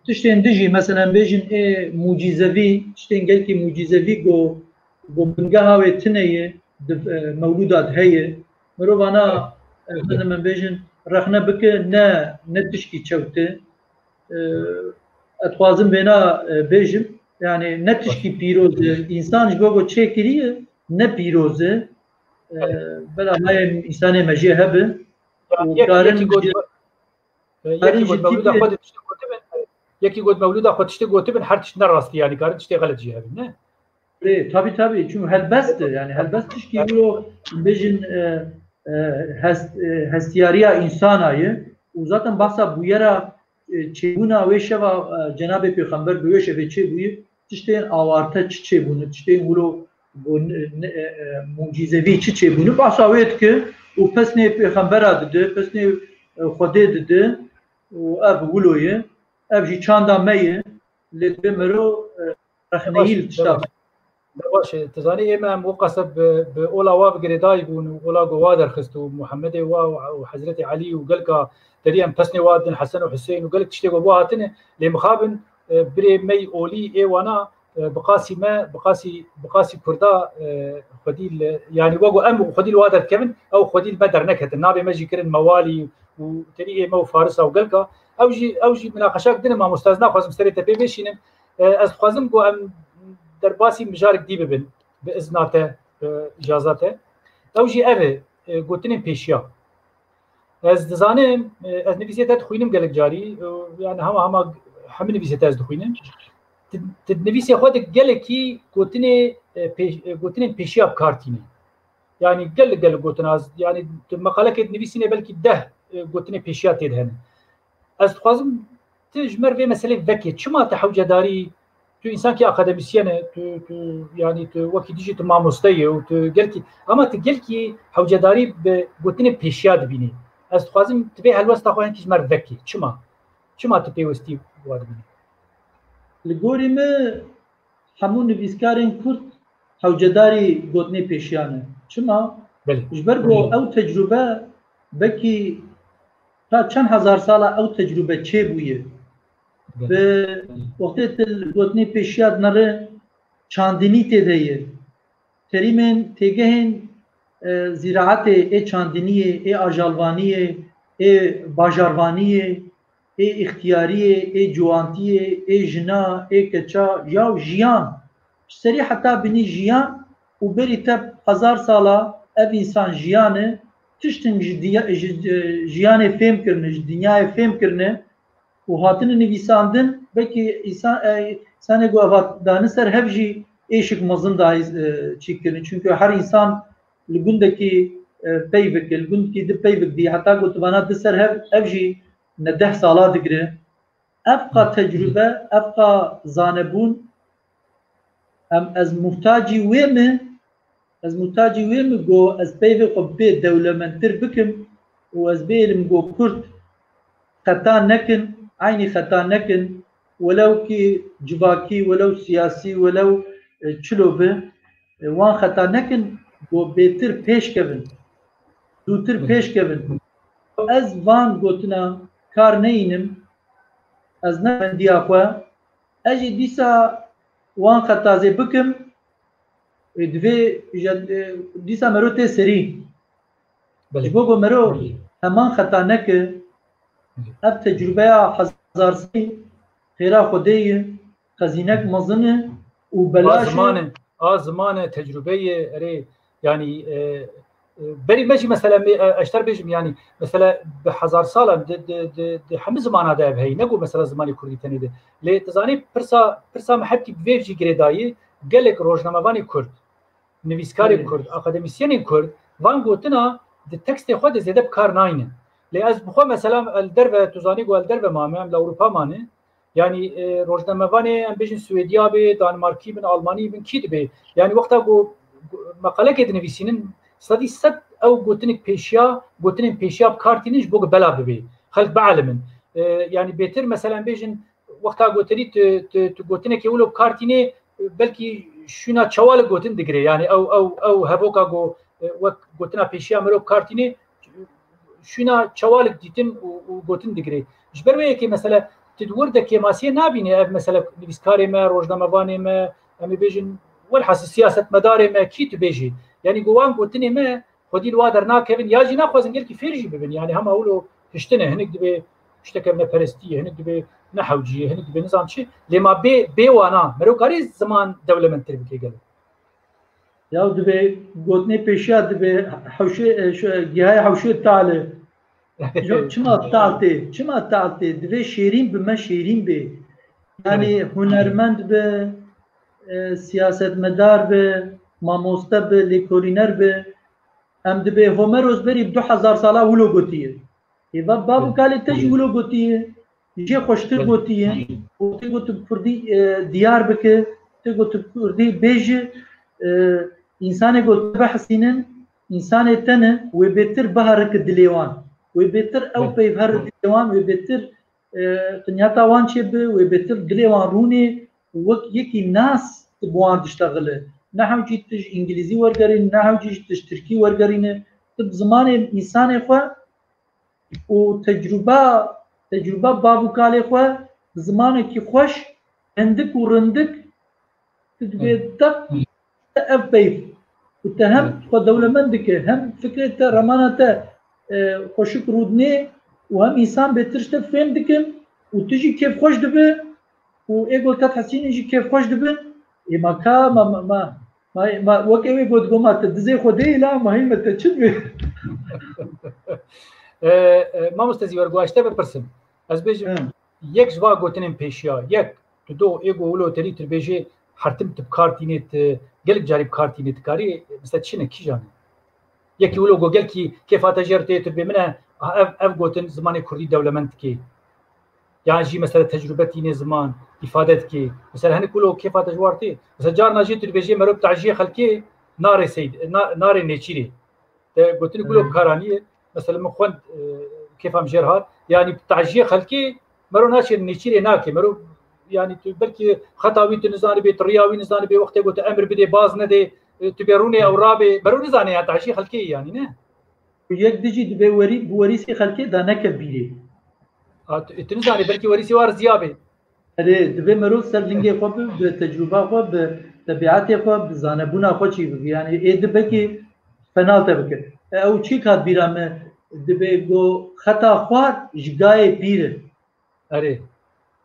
tiştên dijî, mesela, em bêjin ê mucîzevî, tiştên gelkî mucîzevî ku, ku bingeha wê tune ye, di, e, mewlûda de heye. Mirovana, e, mesela, em bêjin rexne bike, ne, ne tişkî çewt e. E, ez dixwazim vêna, e, bêjim, yani ne tişkî pîroz e, însan ji bo ku çêkiriye, ne pîroz e. E, bela mayê însanê me jê hebe. Û Yek, karin yekî got, jê, e, karin yekî ji got mewlûda tîpê xwe de tiştê gotibin, yekî got mewlûda xwe tiştê gotibin, her tişt ne rastî, yani karin tiştê xelet jî hebin, ne? Lê, tabii, tabii, çünkü helbest e, yani helbest tişkî wilo bêjin, e, e, hest, e, hestiyariya însana ye. Û zaten bahsa bûyera, e, çêbûna wê şeva, e, Cenabê Pêxember bi wê şevê çêbûye, tiştên awarte çi çêbûne, tiştên wilo, bu ne, ne, e, e, mucîzevî çi çêbûne, bahsa wê dike û pesnê Pêxembera dide, pesnê, e, Xwedê dide û ev wilo ye. Ev jî çanda me ye. Lê divê mero, e, rexneyî li tişta. Baş e, tu zanî, ê me em wexasa bi, bi ola wa bi girêdayî bûn û ola ku wa derxist û Muhemmedê wa û, û Hezretê Elî û gelka derî em pesnê wa din Hesen û Husên û gelek tiştê ku bo hatine, lê mixabin, e, birê me yî olî ê wana, e, bi qasî me, bi qasî, bi qasî Kurda, e, xwedî li, yanî wek ku em xwedî li wa derdikevin, ew xwedî li me derneketin. Navê me jî kirin Mewalî û tenî ê me û Farisa û gelka. Ew jî, ew jî minaqeşak din e mamosta, ez naxwazim serê te pê vêşînim. E, ez dixwazim ku em derbasî mijarek dî bibin, bi izna te, e, îcaza te. Ew jî ev e, e, gotinên pêşiya. Ez dizanim, e, ez nivîsê te dixwînim gelek carî, e, yani hema hema hemî nivîsê te ez dixwînim. Ti, ti nivîsê xwe de gelekî gotinê, e, pê-, e, gotinên pêşiya bi kar tînî. Yani gelek gelek gotin az, yani tu meqalekê dinivîsînê belkî deh, e, gotinê pêşiya tê de hene. Ez dixwazim tu ji me re vê meselê vekê. Çima tu hewcedarî, tu însankî akademîsyen e, tu, tu, yanî tu wekî dijî tu mamoste yê û tu gelkî, ama tu gelkî hewcedarî bi gotinê pêşiya dibînî. Ez dixwazim tu vê helwesta xwe hinkî ji me re vekî. Çima? Çima tu pêwestî wa dibînî? Li gorî min hemû nivîskarên kurd hewcedarî gotinê pêşiya ne. Çima? Belê. Ji ber ku Belê. ew tecrûbe belkî ta çend hezar sala ew tecrûbe çêbûye. Belê. Bi wextê tu li gotinê pêşiya dinere çandinî tê de ye. Terîmên têgehên, e, zîraetê, ê çandiniyê, ê ajalvaniyê, ê bajarvaniyê, ê îxtiyariyê, ê ciwantiyê, ê jina, ê keça, ya jiyan. Ji serî heta binî jiyan û berî te hezar sala ev însan jiyane, tiştin ji diya-, ji, e, jiyanê fêm kirine, ji dinyayê fêm kirine û hatine nivîsandin, belkî îsa-, e, însanê ku eva dane ser hev jî êşik mezin dayî, e, çî kirine. Çunke her însan li gundekî, e, peyvik, li gundekî di peyvik dî, heta ku tu vana di ser hev, ev jî ne deh sala digire. Ev qa tecrûbe, ev qa zanebûn, em, ez muhtacî wê me, ez muhtacî wê me ku ez peyvê xwe bê dewlemendtir bikim û ez bêlim ku Kurd xeta nekin, eynî xeta nekin, welew kî civakî, welew siyasî, welew, e, çilo be, e, wan xeta nekin ku bêtir pêş kevin, zûtir Hı. pêş kevin. Ez van gotina kar neyînim, ez ne bendiya xwe, ez jî dîsa wan xeta zê bikim, e, divê je-, e, dîsa mero tê serî. Belê. Ji bo ku mero Belê. heman xeta neke, Belê. ev tecrûbeya hezar serî xêra Xwedê ye, xezînek mezin e û A belaş e. ziman e, a ziman e, tecrûbe ye, erê, yanî, e, e, berî me jî mesela, me, e, eşter bêjim, yanî, mesela bi hezar salan di, di, di, di hemî zimana de ev heyî, ne ku mesela zimanê kurdî tenê de. Lê tu zanî pirsa, pirsa me hepkî bi vê jî girêdayî, gelek rojnamevanê kurd, nivîskarê Belê. kurd, akademîsyenên kurd, van gotina di tekstê xwe de zêde bi kar naynin. Lê ez bi xwe mesela li derve, tu zanî ku li derve mame, em li Ewropa mane. Yanî e, rojnamevanê em bêjin Swêdiya be, Danmarkî bin, Almanî bin, kî dibe? Yanî wexta ku meqalekê dinivîsînin, sedî sed ew gotinik pêşiya, gotinên pêşiya bi kar tînin ji bo ku bela bibe. Xelk bielimin. E, yanî bêtir mesela em bêjin wexta gotinî tu, tu, tu gotinekê wilo bi kar tînê, belkî şûna çewalik gotin digirê. Yanî ew, ew, ew hevoka ku e, wek gotina pêşiya mirov bi kar tînê, şûna çewalik dîtin û, û gotin digirê. Ji ber wê yekê mesela tu di wir de kêmasiyê nabînî ev mesela nivîskarê me, rojnamevanê me, em ê bêjin welhasil siyasetmedarê me, kî tu bêjî. Yanî ku wan gotinê me xwedî li wa dernakevin ya jî naxwazin gelkî fêr jî bibin. Yanî hema wilo hiştine, hinek dibê tiştekevneperestî ye, hinek dibê nehewcî ye, hinek dibê nizam çi. Lê ma bê, bê wana, merokkarî ziman dewlemendtir bike gelo. Ya dibê gotinê pêşiya dibê hewşê, e, şu, e, gihaya hewşê tale. Yok, çima tal tê? Çima tal tê? Divê şêrîn bi me şêrîn bê. Yani hunermend bi, e, siyasetmedar bi, mamoste bi, lêkolîner bi. Em dibê Homeros berî bi du hezar sala wilo gotiye. Ê va bav û kalê te jî wilo gotiye. Jê xweştir gotiye. Û tê got bi kurdî, e, diyar bike, tê got bi kurdî bêje, e, însanê got te bihesînin, însanê te ne, wê bêtir biherike dilê wan. Wê bêtir ew peyv here dilê wan, wê bêtir, e, qinyata wan çêbi, wê bêtir dilê wan rûnê û wek yekî nas tu bi wan diştexile. Ne hewcî tu ji îngilîzî wergerîne, ne hewcî tu ji tirkî wergerîne. Tu bi zimanê însanê xwe û tecrûba, tecrûba bav û kalê xwe bi zimanekî xweş, hindik û rindik, tu dibê deq te ev peyv û te hem xwe dewlemend dike, hem fikrê te, remana te, e, xweşik rûdinê û hem însan bêtir ji te fêm dikin û tu jî kêfxweş dibe û ê got te hesînin jî kêfxweş dibin. Ê ma ka, ma, ma, ma, Ma, ma wek ew ê got, goma te dizê Xwedê la, ma hî me te çi dibê? E, e, mamoste Zîwer, guhaşte bipirsim. Ez bêjim, Hı. Yek ji va gotinên pêşiya, yek, tu do ê go wilo terî tu bêjê hertim tu bi kar tînê, tu gelek carî bi kar tînê, tu karî, mesela çi ne, kîjan e? Yekî wilo go gelkî kêfa te jêr tê, tu dibê min e, ha, ev, ev gotin zimanê kurdî dewlemend dikê. Yan jî mesela tecrûbe tînê ziman îfade dikê. Mesela hinek wilo kêfa te ji war tê. Mesela carna jî tu dibêjê mero bi taciyê xelkê narê seyd, na-, narê nêçîrê. Te gotinik wilo karaniyê. Mesela min xwend, e, kêfa min jêr hat. Yanî bi taciyê xelkê mero naçê nêçîrê nake. Mero yanî tu belkî xeta wî tu nizanibê, tu riya wî nizanibê, wextê got tu emir bidê, baz nedê, e, tu bê rûnê ew rabê. Mero nizane ya taciyê xelkê yanî ne? Yek dijî dibê werî-, bi werîsê xelkê de neke bîrê. Ha, tu, tu nizanî, belkî werîsê wa riziyabê. Erê, dibê merov ser lingê xwe bi, bi tecrûba xwe, bi tebiatê xwe, bi zanebûna xwe çî bibe. Yanî ê di bekê fena te bike. Ew çî kat bîra me, dibê go xeta xwar ji gayê pîr e. Erê.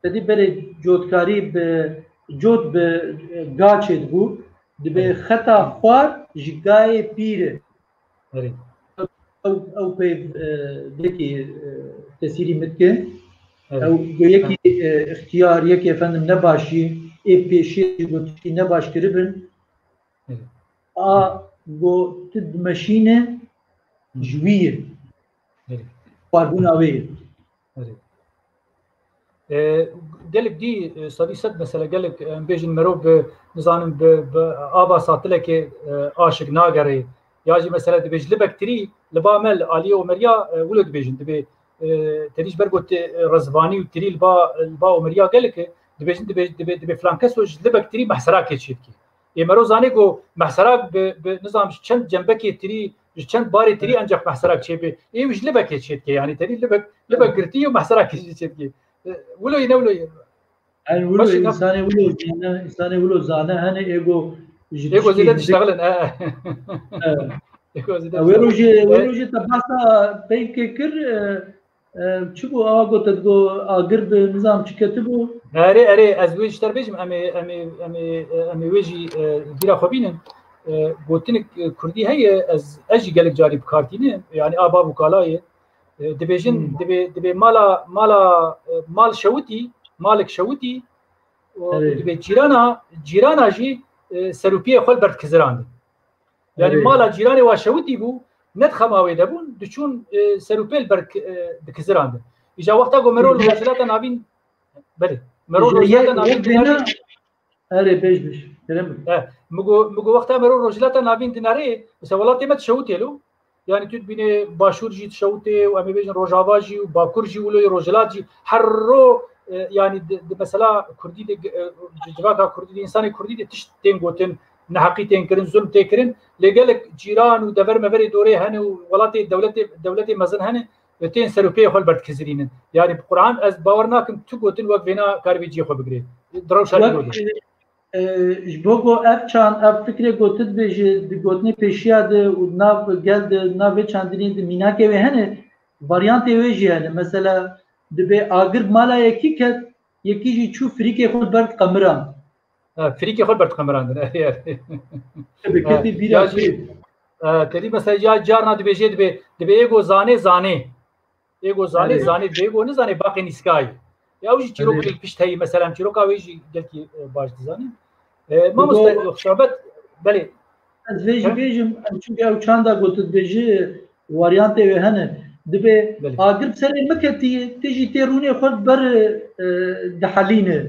Te dî berê cotkarî bi cot bi ga çêdibû, dibê Erê. Xeta xwar ji gayê pîr e. Erê. Ew, ew peyv, e, vekî, e, tesîrî min dike. Erê. Ew go yekî, e, ixtiyar, yekî efendim nebaşî, ê pêşê ji gotişî nebaş kiribin. Erê. A go tu dimeşîne Hı. ji wî ye. Erê. Xwarbûna wê ye. Erê. E, gelek dî, e, sedî sed mesela gelek, e, em bêjin merov bi, nizanim bi, bi ava satilekê, e, aşik nagere. Ya jî mesela dibê ji libek tirî li ba me li aliyê Omeriya, e, wilo dibêjin. Dibê, e, terî ji ber got, e, rezvanî û tirî li ba, li ba Omeriya gelek e. Dibêjin, dibê, dibê, dibê filan keso ji libek tirî mehserakê çêdikê. Ê mero zanê ku mehserak bi, bi, nizam ji çend cembekê tirî, ji çend barê tirî Evet. ancak mehserak çêbe. Ê wî ji libekê çêdike, yanî terî libek, libek Evet. girtî û mehserakê jî çêdike. E, wilo yî ne wilo yî. Yani wilo Baş e, însanê wilo zane, însanê wilo zane, hani ego ji Ê ku tiştî zêde hindik diştexilin, e, e. Evet. Ê ku zêde Wê diştexilin. rojê, wê E, rojê te bahsa peyvkê kir, e, E, çi bû? Awa got, te digo agir bi nizam çi ketibû? Erê, erê, ez wê ji te re bêjim, em ê, em ê, em ê, em ê wê jî, e, bîra xwe bînin. E, gotinik, e, kurdî heye, ez, ez jî gelek carî bi kar tînim. Yani a bav û kala ye. E, dibêjin, Hmm. dibê, dibê mala, mala, e, mal şewitî, malek şewitî, û Erê. dibê cîrana, cîrana jî, e, serûpiyê xwe li ber dikizirandin. Yani Erê. mala cîranê wa şewitî bû, ne di xema wê de bûn, diçûn, e, ser û pêl ber, e, dikizirandin. Îja wexta ku mero li Rojhilata Navîn, belê, mero Rojhilata Navîn dinare. Erê, bêj, bêj. Kerem bike. E, min got, min got wexta mero Rojhilata Navîn dinare, mesela welatê me dişewitê lo. Yani tu dibînê Başûr jî dişewitê û em ê bêjin Rojava jî û Bakur jî wilo yê Rojhilat jî her ro, e, yani di, di mesela Kurdî de, e, civaka Kurdî de, însanê Kurdî de tişt tên gotin, neheqî tên kirin, zulm tê kirin. Lê gelek cîran û dever meverê dorê hene û welatê dewletê, dewletê mezin hene, e, tên ser û pê xwe li ber dikizirînin. Yani bi Quran ez bawer nakim tu gotin wek vêna karibê cihê xwe bigirê. Di rewşa Wek, îro de. E, ji bo ku ev çand, ev fikrê ku tu dibêjî, di gotinê pêşiya de û di nav gel de, di nav vê çandinê de mînakê wê hene, varyantê wê jî hene. Mesela, dibê agir mala yekî ket, yekî jî çû firîkê xwe li ber diqemirand. Ha, firîkê xwe li ber diqemirandin, erê, erê. Tabii, Ha, ketî bîra ya jî, kê. e, tedî mesela ya carna dibêjê dibê, dibê ê ku zanê, zanê. Ê ku zanê, Erê. zanê, dibê ê ku nizanê baqê nîskayî. Ya ew jî çîrok Erê. pişt heyî, mesela em çîroka wê jî gelkî, e, baş dizanin. E, mamoste, sohbet, belê. Ez vê jî He? bêjim, em çunke ew çanda ku tu dibêjî, varyantê wê hene. Dibê Belê. agir bi serê min ketî, tu jî tê rûnê xwe ber, e, dihelîne.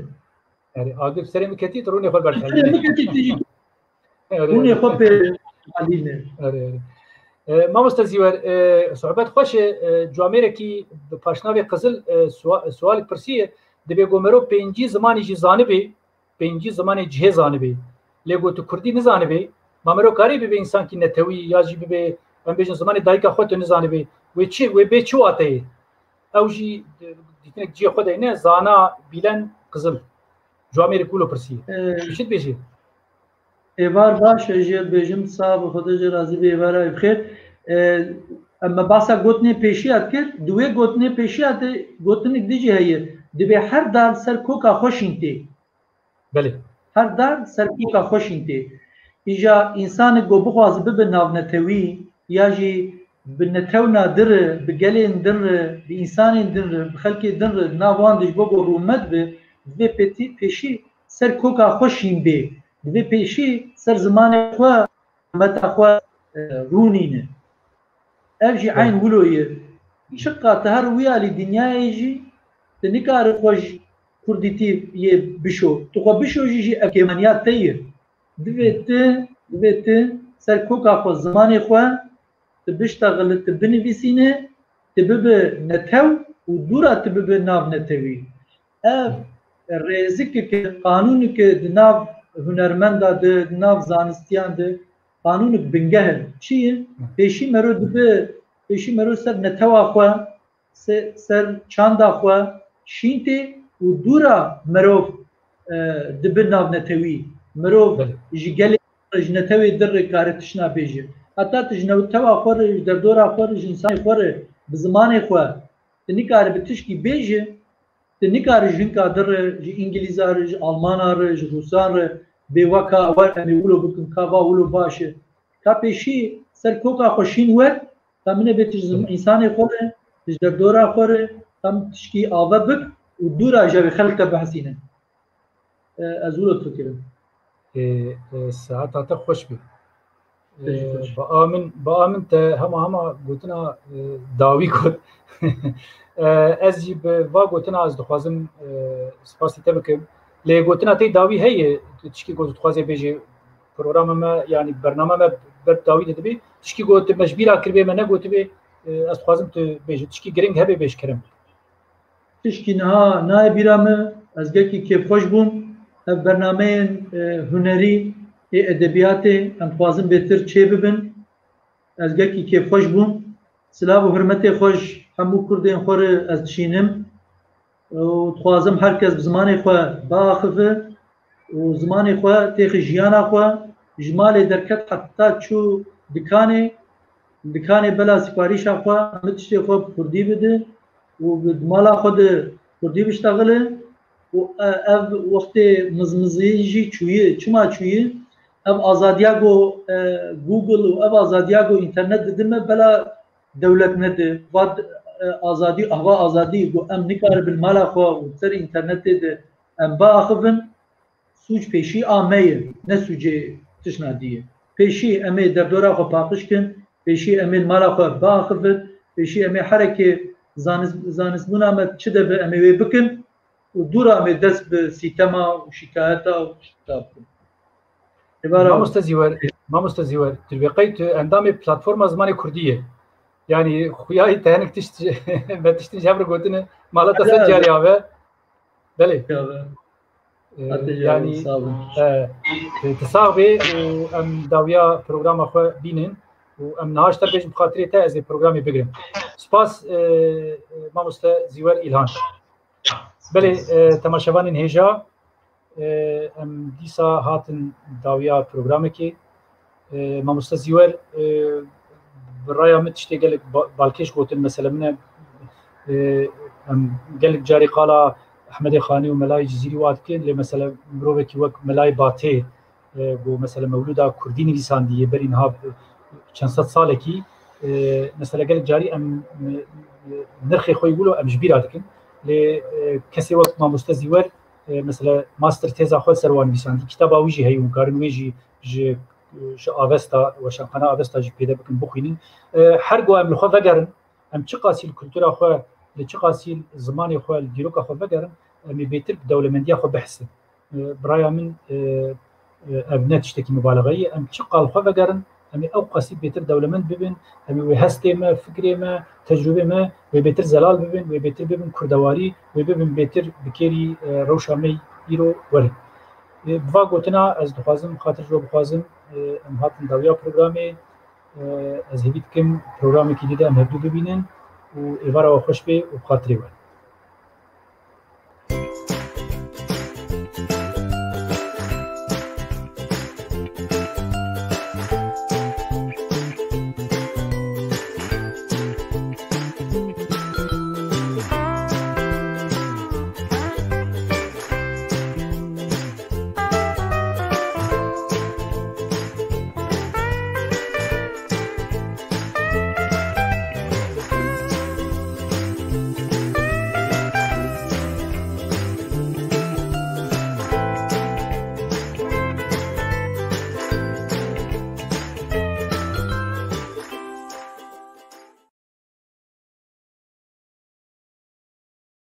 Erê, agir bi serê min ketî, tu rûnê xwe ber dihelîne. Serê min ketî, tu jî Erê, rûnê erê. xwe pê dihelîne. Erê, erê. E, mamoste Zîwer, e, sohbet xweş e, e, camêrekî bi paşnavê Qizil, e, sua-, sualek pirsiye, dibê ku mero pêncî zimanî jî zanibê, pêncî zimanê cihê zanibê. Lê ku tu kurdî nizanibê, ma mero karê bibe însankî netewî ya jî bibe, em bêjin zimanê dayika xwe tu nizanibê, wê çi, wê bê çi wateyê? Ew jî, e, dîtinek cihê xwe de ne, zana Bîlen Qizil. Camêrek wilo pirsiye. E, Tu çi dibêjî? Êvar baş, ez jê dibêjim, sax bi Xwedê jê razî be, êvara wê bi xêr. E, em me basa gotinê pêşiya dikir, di wê gotinê pêşiya de gotinek dijî heye. Dibê her dar ser koka xwe şîn tê. Belê. Her dar ser koka xwe şîn tê. Îja însanek ku bixwaze bibe navnetewî, ya jî bi netewna din re, bi gelên din re, bi însanên din re, bi xelkê din re, di nav wan de ji bo ku rûmet be, divê pêtî-, pêşî ser koka xwe şîn bê. Divê pêşî ser zimanê xwe, rûmeta xwe, e, rûnîne. Ev jî Belê. eyn wilo ye. Çiqa tu her wî alî dinyayê jî, tu nikarî xwe ji kurdîtî yê bişo. Tu xwe bişo jî, jî ev kêmaniya te ye. Divê tu, divê tu ser koka xwe, zimanê xwe, tu biştexilî, tu binivîsîne, tu bibe netew û dûra tu bibe navnetewî. Ev rêzikeke, qanûneke di nav hunermenda de, di nav zanistiyan de qanûnek bingeh e. Çi ye? Pêşî mero dibe, pêşî mero ser netewa xwe, se-, ser çanda xwe şîn tê û dûra mirov, e, dibe navnetewî. Mirov Belê. ji gelê, ji netewê din re kare tişna bêje. Heta tu ji netewa xwe re, ji derdora xwe re, ji însanê xwe re, bi zimanê xwe, tu nikarî bi tişkî bêje, tu nikarî ji hinka din re, ji Îngilîza re, ji Almana re, ji Rûsan re, bê weka wer em ê wilo bikin, ka va wilo baş e. Ka pêşî ser koka xwe şîn wer, ka min ê bê tu ji zim-, Hı. însanê xwe re, ji derdora xwe re, ka min tişkî ave bik û dûra ji vê xelk te bihesîne. E, ez wilo difikirim. E, e, saeta te xweş be. Te jî E, xweş. Bi a min, bi a min te hema hema gotina, e, dawî got. E, ez jî bi va gotina ez dixwazim, e, spasî te bikim. Lê gotina te dawî heye, tu tişkî got dixwazê bêjê programa me, yanî bername me ber dawî de dibe. Tişkî got me ji bîra kiribê me negotibê, e, ez dixwazim tu bêjî. Tişkî giring hebe bêj kerem. Tişkî niha nayê bîra min, ez gelkî kêfxweş bûm. Ev bernameyên, e, hunerî, ê edebiyatê, em dixwazin bêtir çêbibin. Ez gelkî kêfxweş bûm. Silav û hurmetê xwe ji hemû kurdên xwe re ez dişînim. Û dixwazim her kes bi zimanê xwe biaxive û zimanê xwe têxe jiyana xwe, ji malê derket heta çû dikanê, dikanê bela siparîşa xwe, hemî tiştê xwe bi kurdî bide û bi mala xwe de kurdî biştexile û, e, ev wextê mizmizî jî çûye. Çima çûye? Ev azadiya ku, e, Google û ev azadiya ku înternet dide me bela dewlet nede. Va, e, azadî, ahva azadî ku em nikaribin mala xwe û ser înternetê de em biaxivin, sûc pêşî a me ye, ne sûcê tişna dî ye. Pêşî em ê derdora xwe paqij kin, Pêşî em ê mala xwe biaxivin, pêşî em ê herekê zanis-, zanistbûna me çi de be em ê wê bikin û dûra em ê dest bi sîtema û şikayeta û şikayet bikin. Êvara Mamoste Zîwer, Mamoste Zîwer, tu dibê qey tu endamê platforma zimanê kurdî ye. Yanî xuyayî te hinek tişt, me tiştin ji hev re gotine, mala te ser carî ave. Belê. Ee, yanî, e, e, tu sax bê û em dawiya programa xwe bînin û em niha ji te bêjin bi xatirê te ez ê programê bigirim. Spas, e, e, Mamoste Zîwer Îlhan. Belê, e, temaşevanên hêja, e, em dîsa hatin dawiya programekê. E, Mamoste Zîwer, e, bi raya min tiştê gelek ba-, balkêş gotin, mesele min e, e, em gelek carî qala Ehmedê Xanî û Melayê Cizîrî wa dikin, lê mesele mirovekî wek Melayê Batê, e, ku mesele mewlûda kurdî nivîsandî yê berî niha çend sed salekî, e, mesele gelek carî em, e, nirxê xwe yî wilo em ji bîra dikin. Lê, e, kesê wek Mamoste Zîwer, e, mesele master têza xwe ser wan nivîsandî. Kitaba wî jî heye û karin wê jî ji, ji Avesta, weşanxana Avesta jî pêde bikin, bixwînin. E, her ku em li xwe vegerin, em çiqasî li kultura xwe, li çiqasî li zimanê xwe, li dîroka xwe vegerin, em ê bêtir bi dewlemendiya xwe bihisin. E, bi raya min, e, e, ev ne tiştekî mubalexe ye. Em çiqal xwe vegerin, em ê ew qasî bêtir dewlemend bibin, em ê wê hestê me, fikrê me, tecrûbê me wê bêtir zelal bibin, wê bêtir bibin kurdewarî, wê bibin bêtir bi kêrî, e, rewşa me îro werin. E, bi va gotina ez dixwazim, xatir ji we bixwazim, e, em hatin dawiya programê, e, ez hêvî dikim programekî dî de em hevdû bibînin û êvara we xweş bê û bi xatirê we.